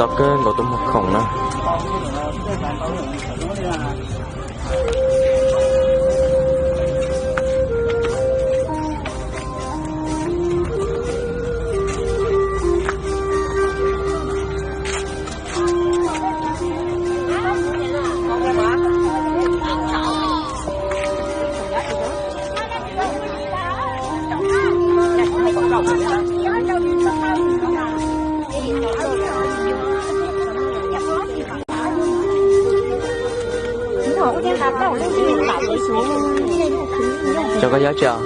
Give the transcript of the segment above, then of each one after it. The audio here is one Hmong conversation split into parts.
Txog kawg nkaus tus muag khoom na. Cov koj yob tsi os?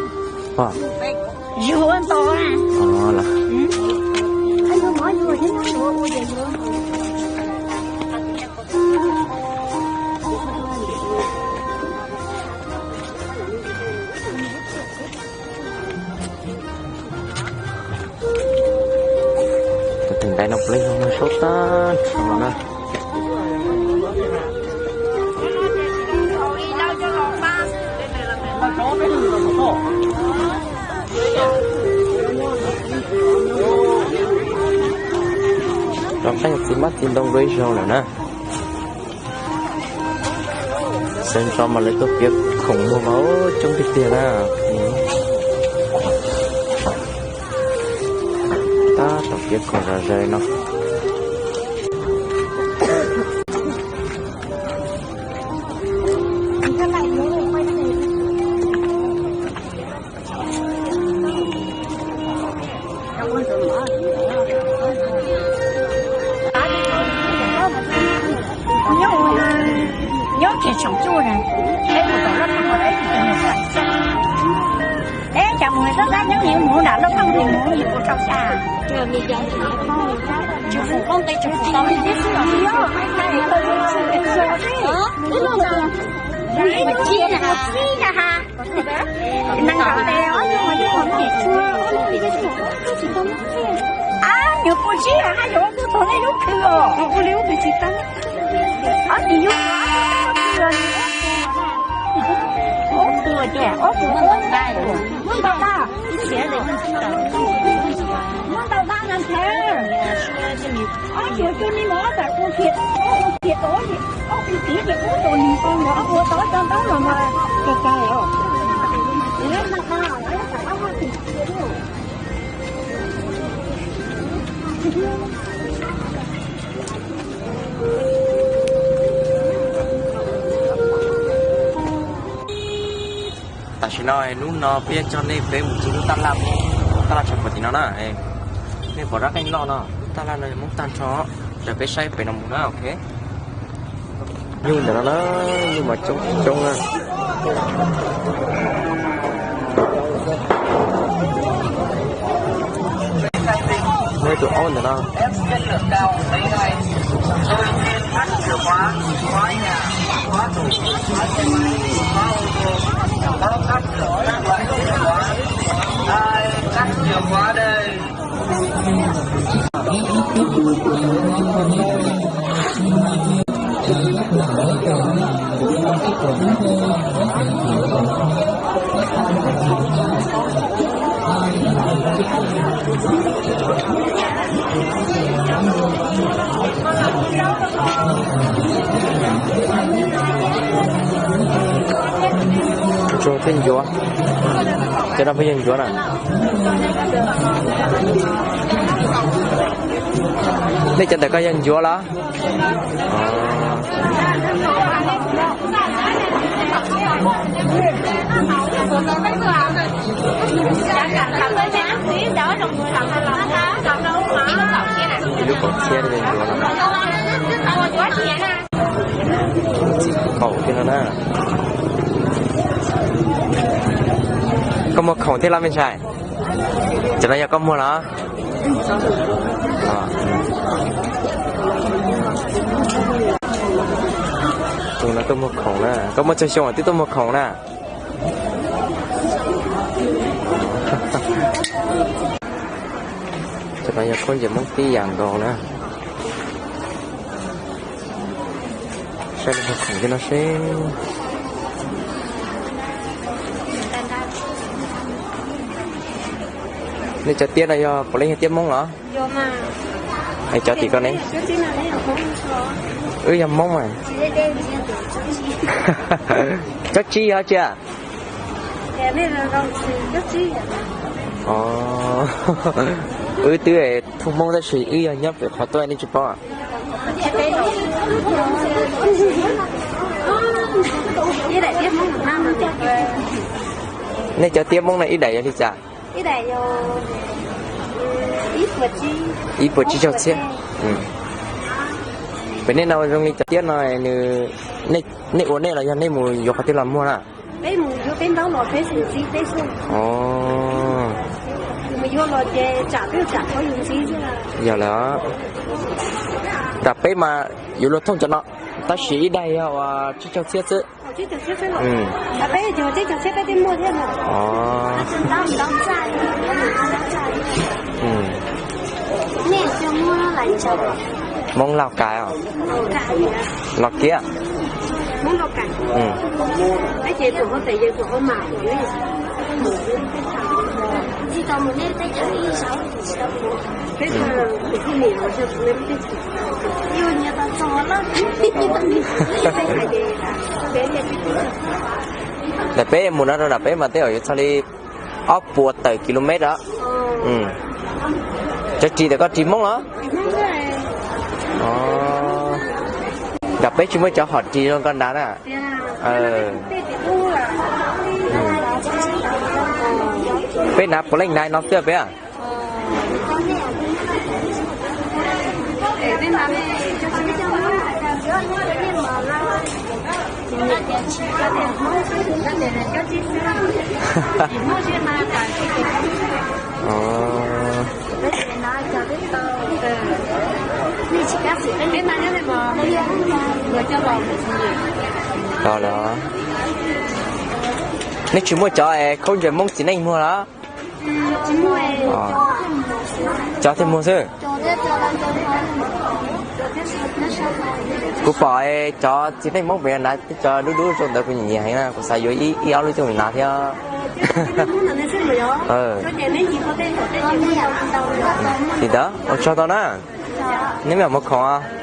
Tus tais ntais no puav leej yog muag saub tag nrho na. Rov qab txiv hmab txiv ntoo dua ib zaug lawm na. Sawv ntxov mas lawv tuaj piav khoom muag mas coob tiag tiag na. Tab tom piav khoom zom zaws no. Nyob kiag tsoom cuaj na, peb mus tom Lauj Pheej, peb mus tom Xab, peb cas mus Xab Xab nyob, mus nram Lauj Pheej mus mus puas tau xya. Tsis pom qoob qi tsis pom tau li thiab xwb los. Ib lub ntawd, ib lub ntawd txib na ha. Nees nkaum tes ob tug mas yeej ua tsis tau. Ab, nyuag pua tsib haj yog ob tug tog nej lub khw os. Ua li ub twg tsis tau. Ob tug yug, ob tug ces ob tug muab ntau dab, muab ntau dab na nthawv. Ob tug cuag li mas ob tug ua khiav, ob ua khiav tau, ob tug tiv ces ub tau nws tau los ua tau cov ntaub los mas kawg kawg os. Tam sim no hnub no peb coj nej peb mus txog lub taj laj, taj laj tshav puam tim no na. Nej pom rab qeej loj no, lub taj laj no yog Hmoob tag nrho, raws peb saib pem no mus na, ok. Nyuj ntawm no na, nyuj mas coob coob na. Muaj ib tug aub ntawm no. Tsuag thiab ncuav. Cov no pheej yog ncuav na. Nej cov ntawm ko yog ncuav los? Ib lub kaum txhiab yog ncuav no. Txim qaum thiab no na. Koj muag khoom thiab los me ntxhais? Cov no yog koj muag los? Tus no tuaj muag khoom na, koj muaj txhua xyoo twb tuaj muag khoom na. Cov no yog khaub ncaws Hmoob tib yam nkaus na. Saib lawv muag khoom cov no seb. Nej cov tiab no yog puav leej yog tiab Hmoob los? Cov tim ko ne? Wb yog Hmoob mas. Cob tsib yog tsi a? Wb twb thooj Hmoob tab sis wb yog nyob pem qhov twg nej tsis paub. Nej cov tiab Hmoob no ib daim yog li cas? Ib puas tsib caug txhiab. Pem nej no zoo li cov tiab no, nws, nej ua nej los yog nej mus yuav qhov twg los muag na? Yog lawm. Nram peb mas yuav luag thooj cov no, tab sis ib daim yog uas tsib caug txhiab xwb. Hmoob Lauj Kais os? Los Kiab. Nram peb mus no rau nram peb mas tej zaum yuav txog li ob puas tawm kilomev os. Cov ris ntawm koj ris Hmoob los? Nram peb tsis muaj cov hom ris zoo koj nrad na. Peb hnav puav leej hnav no xwb peb. Nej tsis muaj cov khaub ncaws Hmoob txiv neej muag los? Cov thiaj muag xwb. Kuv pom cov txiv neej Hmoob pem hnav tej cov dub dub zoo ntawd kuv nyiam nyiam heev na, kuv xav yuav ib ob lub coj mus hnav thiab. Li ntawd ua tsaug tau na. Neb me mus khoom.